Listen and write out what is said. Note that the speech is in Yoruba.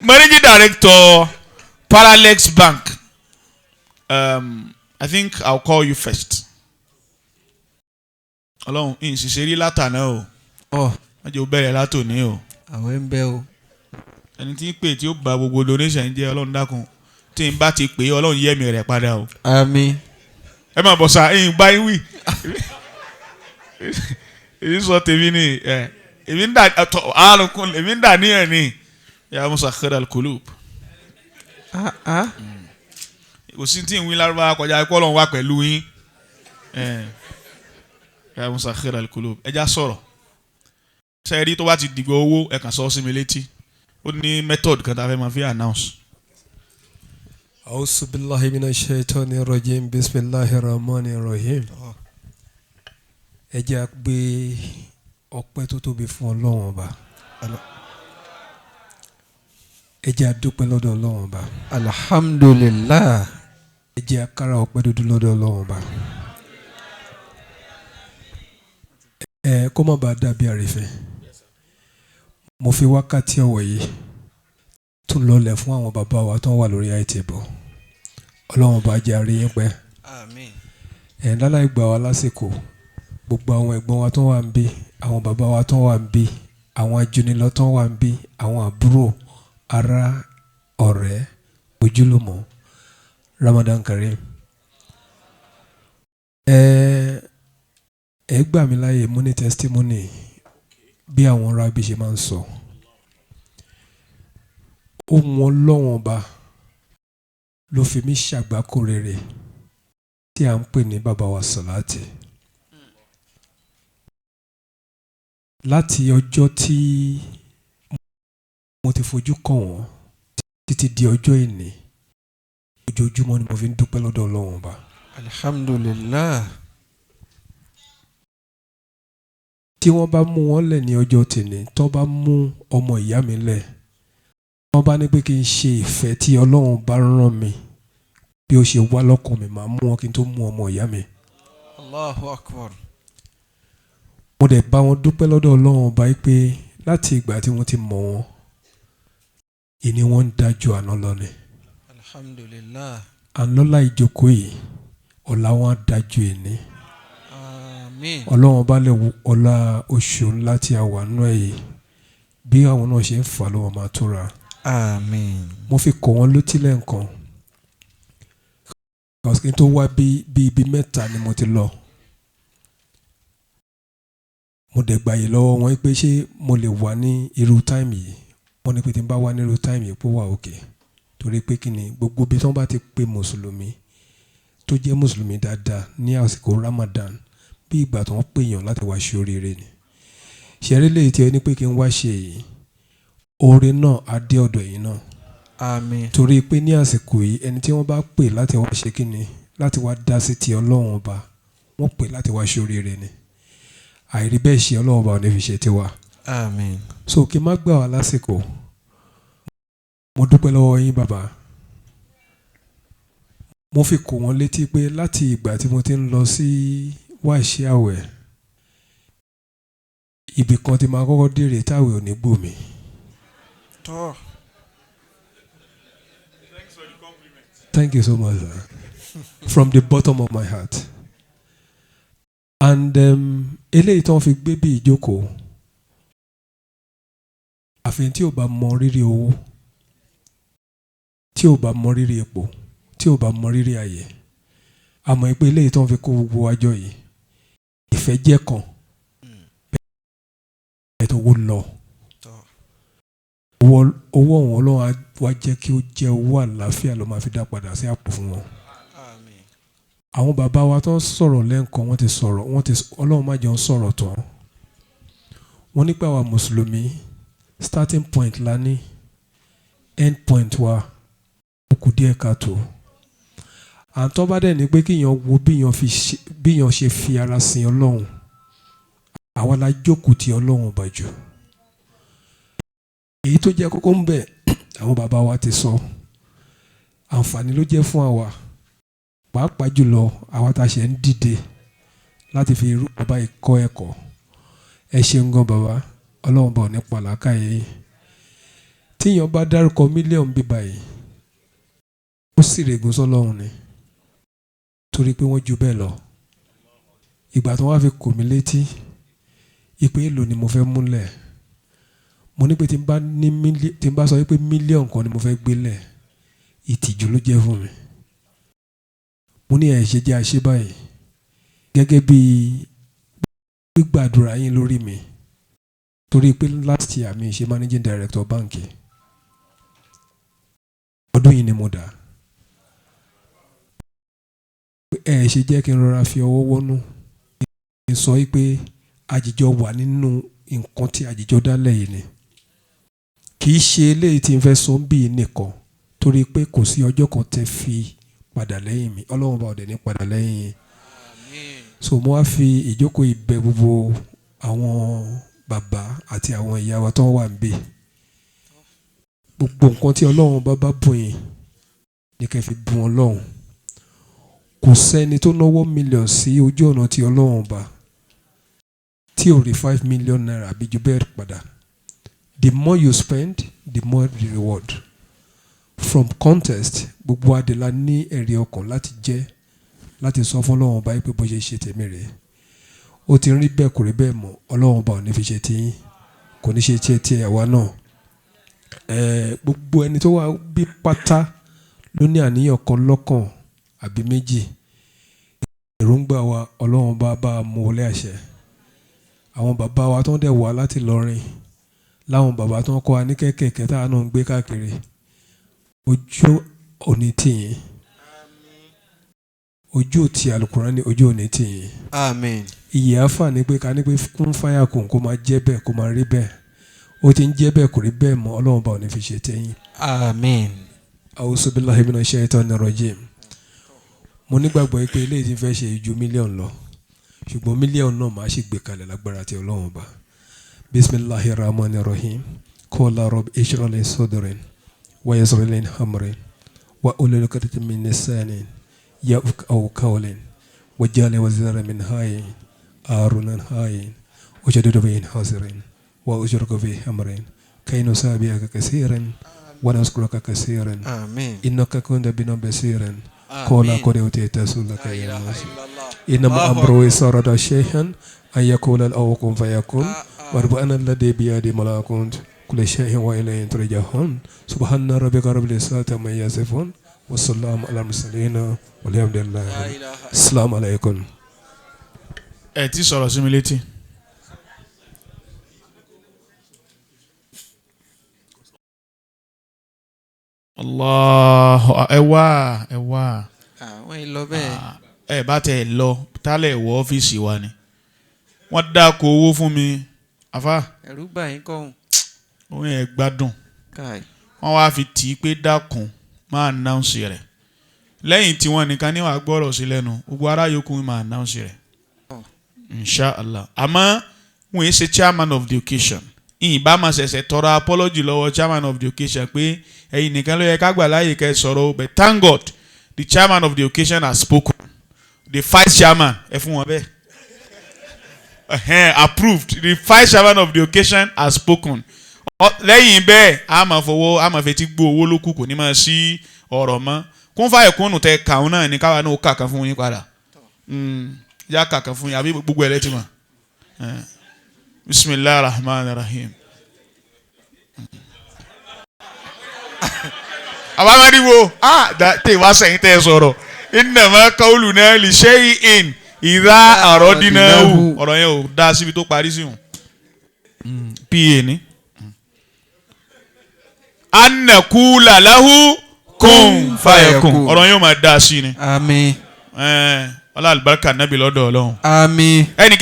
Managing Director, Paralex Bank. I think I'll call you first. Ọlọ́run ìṣiṣẹ́ rí látàná o. Ọ. Wọ́n jẹ́ ó bẹ̀rẹ̀ látòní o. Àwẹ̀ ń bẹ o. Ẹni tí ń pè tí ó ba gbogbo donation jẹ́, Ọlọ́run dákun, tí n bá ti pè é, Ọlọ́run yẹ̀mí rẹ̀ padà o. Àmín. Ẹ máa bọ̀ sá, ẹ̀yin bá yín wí. Èyí sọ tèmi ni ẹ èmi ń dà tọ àrùn, èmi ń dà níyàn ni ya musakhir al-qulub. Ah ah. Kò sí tí ń wí lárúbáwá kọjá ikú, Ọlọ́run wà pẹ̀lú yín ẹ ya musakhir al-qulub. Ẹ já sọ̀rọ̀ sẹ́ẹ̀rí tó bá ti dìgbò owó, ẹ kàn sọ sí mi létí, ó ní method kan tá a fẹ́ máa fi announce. أعوذ بالله من الشيطان الرجيم، بسم الله الرحمن الرحيم. Ẹ jẹ́ a gbé ọpẹ́ tó tóbi fún Ọlọ́run Ọba. Ẹ jẹ́ a dúpẹ́ lọ́dọ̀ Ọlọ́run Ọba. Alhamdulillah. Ẹ jẹ́ a kára ọpẹ́ dúdú lọ́dọ̀ Ọlọ́run Ọba. Ẹ kó má bàa dàbí àrífín, mo fi wákàtí ọ̀wọ̀ yìí tún lọlẹ̀ fún àwọn bàbá wa tó ń wà lórí àìtìbọ̀. Ọlọ́run Ọba jẹ́ a rí yín pẹ́. Àmín. Ẹ̀ láláì gbà wá lásìkò, gbogbo àwọn ẹ̀gbọ́n wa tó wà ń bí, àwọn bàbá wa tó wà ń bí, àwọn ajúnilọ tó wà ń bí, àwọn àbúrò, ará, ọ̀rẹ́, ojúlùmọ̀, Ramadan Kareem. Ẹ gbà mí láàyè, mo ní testimony bí àwọn rábì ṣe máa ń sọ. Ohun Ọlọ́run Ọba ló fi mí ṣàgbákò rere tí à ń pè ní bàbá wa Sàlátì. Láti ọjọ́ tí mo ti fojú kàn wọ́n títí di ọjọ́ ìní, ojoojúmọ́ ni mo fi ń dúpẹ́ lọ́dọ̀ Ọlọ́run Ọba. Alhamdulillah. Tí wọ́n bá mú wọn lẹ̀ ní ọjọ́ tèmi, tó bá mú ọmọ ìyá mi lẹ̀, wọ́n bá ní pé kí n ṣe ìfẹ́ tí Ọlọ́run bá rán mi bí ó ṣe wá lọ́kàn mi, màá mú wọn kí n tó mú ọmọ ìyá mi. Allahu akbar. Mo dẹ̀ bá wọn dúpẹ́ lọ́dọ̀ Ọlọ́run Ọba yìí pé láti ìgbà tí wọ́n ti mọ̀ wọ́n, ìní wọn ń dájú àná lọ ni. Alhamdulillah. À ń lọ́lá ìjókòó yìí, ọ̀la wọn á dájú ìní. Àmín. Ọlọ́run Ọba lè wo ọlá oṣù ńlá tí a wà nínú ẹ̀ yìí, bí àwọn náà ṣe ń fà ló wọn máa tóra. Àmín. Mo fi kọ̀ wọ́n létí lẹ́ǹkan. Kí n tó wá bí ibi mẹ́ta ni mo ti lọ. Mo dẹ̀ gbàyè lọ́wọ́ wọn pé ṣé mo lè wà ní irú táìmù yìí. Wọ́n ní pé tí n bá wà ní irú táìmù yìí pé ó wà òkè. Torí pé kí ni gbogbo ibi tí wọ́n bá ti pe Mùsùlùmí tó jẹ́ Mùsùlùmí dáadáa ní àsìkò Ramadan, bí ìgbà tí wọ́n pè yàn láti wá ṣe oríire ni. Ṣẹ̀rí lè tí ẹ ní pé kí n wá ṣe èyí, oore náà á dé ọ̀dọ̀ ẹ̀yin náà. Àmín. Torí pé ní àsìkò yìí, ẹni tí wọ́n bá pè láti wá ṣe kí ni, láti wá dá sí ti Ọlọ́run Ọba, wọ́n pè láti wá ṣe oríire ni. Àìrí bẹ́ẹ̀ ṣe Ọlọ́run Ọba ò ní fi ṣe tiwa. Àmín. So kí n má gbà wá lásìkò, mo dúpẹ́ lọ́wọ́ yín bàbá. Mo fi kò wọ́n létí pé láti ìgbà tí mo ti ń lọ sí wáṣí àwẹ̀, ibì kan tí máa kọ́kọ́ dèrè táwẹ̀ ò ní gbò mí. Tọ́. Thank you so much, sir. From the bottom of my heart. And eléyìí tí wọ́n fi gbé bí ìjókòó, àfi tí ò bá mọ rírì owó, tí ò bá mọ rírì ipò, tí ò bá mọ rírì ayé, àmọ́ pé eléyìí tí wọ́n fi kó gbogbo wa jọ yìí, ìfẹ́ jẹ́ kan, bẹ́ẹ̀ tó wó lọ. Owó ọ̀hún Ọlọ́run á wá jẹ́ kí ó jẹ́ owó àlàáfíà ló máa fi dá padà sí àpò fún wọn. Àwọn bàbá wa tó ń sọ̀rọ̀ lẹ́ǹkan, wọ́n ti sọ̀rọ̀, wọ́n ti Ọlọ́run má jẹun sọ̀rọ̀ tán. Wọ́n nípa àwa Mùsùlùmí, starting point la ní, end point wa ó kù díẹ̀ káàtó. Àǹtọ́ bá dẹ̀ ní pé kíyàn wo bíyàn ṣe fi ara sin Ọlọ́run, àwa la jókòó ti Ọlọ́run ọba jù. Èyí tó jẹ́ kókó ń bẹ̀, àwọn bàbá wa ti sọ, àǹfààní ló jẹ́ fún àwa, pàápàá jùlọ àwa tá a ṣe ń dìde láti fi irú bàbá yìí kọ́ ẹ̀kọ́. Ẹ ṣeun gan bàbá, Ọlọ́run bá ò ní pa làákàyè yín. Tíyan bá dárúkọ mílíọ̀nù bíbá yìí, ó sì règùn sọ́lọ́run ni, torí pé wọ́n ju bẹ́ẹ̀ lọ. Ìgbà tí wọ́n wá fi kò mí létí ìpè èlò ni mo fẹ́ múlẹ̀, mo ní pé tí n bá ní tí n bá sọ pé mílíọ̀nù kan ni mo fẹ́ gbélẹ̀, ìtìjú ló jẹ́ fún mi. Mo ní ẹ̀ ṣe jẹ́ àṣẹ báyìí gẹ́gẹ́ bí gbígbàdúrà yín lórí mi, torí pé last year mi ṣe managing director báǹkì, ọdún yìí ni mo dà. Ẹ ṣe jẹ́ kí n rọra fi ọwọ́ wọ́nú kí n sọ pé àjìjọ wà nínú nǹkan tí àjìjọ dálẹ̀ yìí ni, kì í ṣe eléyìí tí n fẹ́ sọ ń bì í nìkan, torí pé kò sí ọjọ́ kan tẹ́ fi padà lẹ́yìn mi. Ọlọ́run bá ọ̀dẹ̀ ní padà lẹ́yìn yín. So mo wá fi ìjókòó ìbẹ̀ gbogbo àwọn bàbá àti àwọn ìyá wa tó wà níbí, gbogbo nǹkan tí Ọlọ́run bá bá bùn yín ní kẹ́ fi bùn Ọlọ́run. Kò sẹ́ni tó náwó mílíọ̀nù sí ojú ọ̀nà tí Ọlọ́run bá tí ò rí ₦5 million àbí ju bẹ́ẹ̀ padà. The more you spend, the more the reward. From contest, gbogbo adela ní ẹ̀rí ọkàn láti jẹ́ láti sọ fún Ọlọ́run báyìí pé bó ṣe ṣe tèmi rèé, ó ti rí bẹ́ẹ̀, kò rí bẹ́ẹ̀ mọ́. Ọlọ́run bá ò ní fi ṣe tiyín, kò ní ṣe tiẹ̀ tiẹ̀ àwa náà. Gbogbo ẹni tó wà bí pátá ló ní àníyàn kan lọ́kàn àbí méjì. Èròǹgbà wa, Ọlọ́run bá bá a mú wọlé àṣẹ. Àwọn bàbá wa tó ń dẹ̀ wá láti lọrin, láwọn bàbá tó ń kọ́ wa ní kẹ̀kẹ́ tá a náà ń gbé káàkiri, ojú òní tìyín, ojú òtí Alukurani, ojú òní tìyín. Àmín. Ìyè àfà ni pé ká ní pé kún fáyà kùn, kó máa jẹ́ bẹ́ẹ̀, kó máa rí bẹ́ẹ̀. Ó ti ń jẹ́ bẹ́ẹ̀, kò rí bẹ́ẹ̀ mọ́. Ọlọ́run bá ò ní fi ṣe tẹ́yìn. Àmín. A'udhu billahi minash shaitani rajim. Mo nígbàgbọ́ pé eléyìí ti fẹ́ ṣe ju mílíọ̀nù lọ, ṣùgbọ́n mílíọ̀nù náà máa ṣì gbé kalẹ̀ lágbára ti Ọlọ́run bá. Bismillahir rahmanir rahim. Qala rabbi ishrah li sadri wa yassir li amri wa uhlul uqdatan min lisani yafqahu qawli waj'al wazira min ahli haruna akhi ushdud bihi azri wa ushrikhu fi amri kay nusabbihaka kaseeran wa nadhkuraka kaseeran. Àmín. Innaka kunta bina basiran. Qala qad utita sulaka ya Musa. Innama amruhu idha arada shay'an an yaqula lahu kun fayakun. Wa rabbana alladhi biyadihi malakut kulli shay'in wa ilayhi turja'un. Subhana rabbika rabbil izzati amma yasifun. Wassalamu ala mursalin walhamdulillahi. Assalamu alaikum. Ẹ ti sọ̀rọ̀ sí mi létí. Allah, ẹ wá, ẹ wá. Àwọn ìlọ bẹ́ẹ̀. Ẹ bá tẹ ẹ lọ tálẹ̀ wọ ọ́fíìsì wa ni wọ́n dáko owó fún mi àfa. Ẹ̀rú bà yín kọ́hún. Òun yẹn gbádùn. Káì. Wọ́n wá fi tì í pé dákun máa náùnsì rẹ̀ lẹ́yìn tí wọ́n nìkan ní wàá gbọ́rọ̀ sí lẹ́nu, gbogbo ará yòókù máa náùnsì rẹ̀ inshallah. Àmọ́ wọ́n yẹn ṣe chairman of the occasion, ìyìnbá máa ṣẹ̀ṣẹ̀ tọrọ apology lọ́wọ́ chairman of the occasion pé ẹ̀yin nìkan ló yẹ ká gbà láàyè kẹ́ sọ̀rọ̀ o, but thank God the chairman of the occasion has spoken. The vice chairman, ẹ fún wọn bẹ́ẹ̀, approved. The vice chairman of the occasion has spoken. Lẹ́yìn bẹ́ẹ̀, a máa fọwọ́, a máa fetí gbó owó lókù, kò ní máa sí ọ̀rọ̀ mọ́. Kún fàyè kúnnù tẹ kàún náà ní káwa náà ó kà kan fún yín padà, yá kà kan fún yín àbí gbogbo ẹ̀ lẹ́tì mọ̀. Bismillahir rahmanir rahim. Àbámádìbò tẹ wá sẹ́yìn tẹ́ sọ̀rọ̀. Innama qawluna li shay'in idha aradnahu. Ọ̀rọ̀ yẹn ò dá síbi tó parí sí wọn. Pa ni. Anakula lahu kun fayakun. Ọ̀rọ̀ yẹn ò máa dá sí ni. Àmín. Ọlá àlùbáríkà nábì lọ́dọ̀ Ọlọ́run. Àmín. Ẹnì